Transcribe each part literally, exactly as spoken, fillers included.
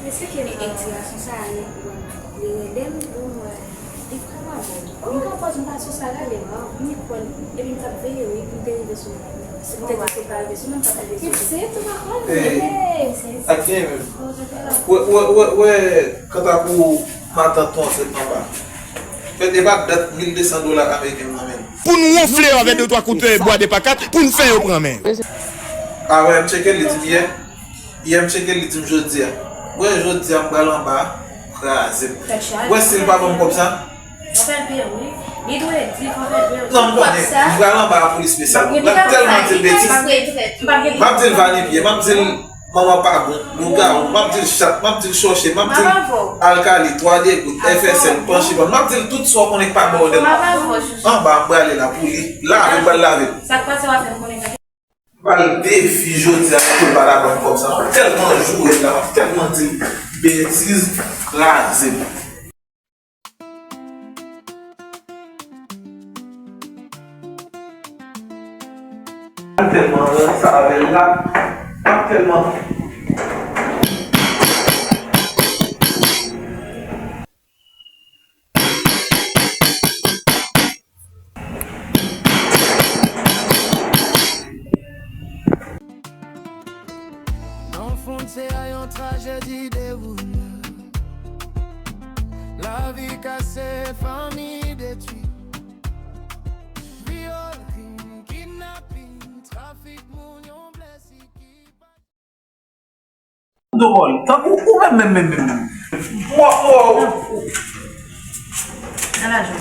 Èske li, e, ti gason sa a, li, li rele m pou m wè. Li vrèman bon. M pran pòz m pa sou sa, gade m, m li kwè l, epi m t ap veye, wi, pou m te rive sou li. Si m te di se pa rive sou mwen, m t ap rive sou li. Hey, ak gen menm. Wè, wè, wè, wè, kanta pou matant ou ansent anba. Fèt e pa dat mil de san dola ameriken nan men l. Pou n wonfle yo avèk de twa kout, e, bwa de pakat, pou n fè yo pran men. A wè, m tcheke l, li di m yè. Yè m tcheke l, li di m jodi a. Wè, jodi a m pral anba, kraze m. Wè, si l pa ban m kòb sa. Non, m konnen, m pral anba a pou li espesyalman. M pral tèlman di l betiz. M ap di l vale pye, m ap di l manman pa bon, lougawou, m ap di l chat, m ap di l chòche, m ap di l alkali, twa degout, F S L, panchipan, m ap di l tout sa w konnen k pa bòdèl. Anba, m prale la pou li. Lave, m pral lave l. Sa k pase w ap fè m konnen. M ba l defi jodi a pou l pa ta ban m kòb sa. M ap tèlman joure l la, m ap tèlman di l betiz, kraze m. M ap tèlman ranse avè l la, m ap tèlman. Nan fon se a yon trajedi dewoule. Lavi kase, fanmi detwi. Vyòl, krim, kidnapin, trafik moun, yon blesi ki pa. Dwòl, tankou ou menm, menm, menm, menm, menm. Mò, mò. Nan lajan.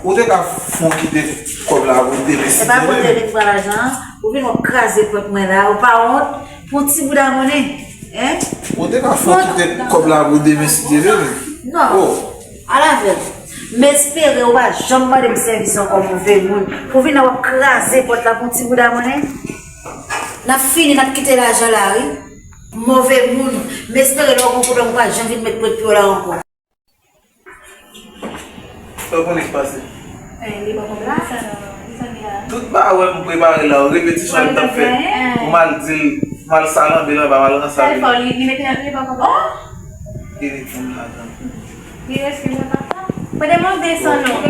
Ou te ka fon kite kòb la pou demen si Dye vle. Se pa pou demen ki pran lajan an. Ou vin w ap kraze pòt mwen la. Ou pa wont pou ti bouda monnen. Hein? Ou te ka fon kite kòb la pou demen si Dye vle. Non. Oh. Al avè l. M espere ou pa janm mande m sèvis ankò, move moun. Pou vin w ap kraze pòt la pou ti bouda monnen. N ap fini, n ap kite lajan la, wi. Move moun. M espere lè w gen pwoblèm, ou pa janm vin met pwent pye w la ankò. Sa w konnen k pase? Eh, li ban kòb la? Tout bagay m prepare la, repetisyon m t ap fè. Ou mal di l, mal salanbe l anba, mal ranse avè l. Li mete nan li ban kòb la? Li ret pou m lajan. Li rete nan papa. Mwen te mande san non.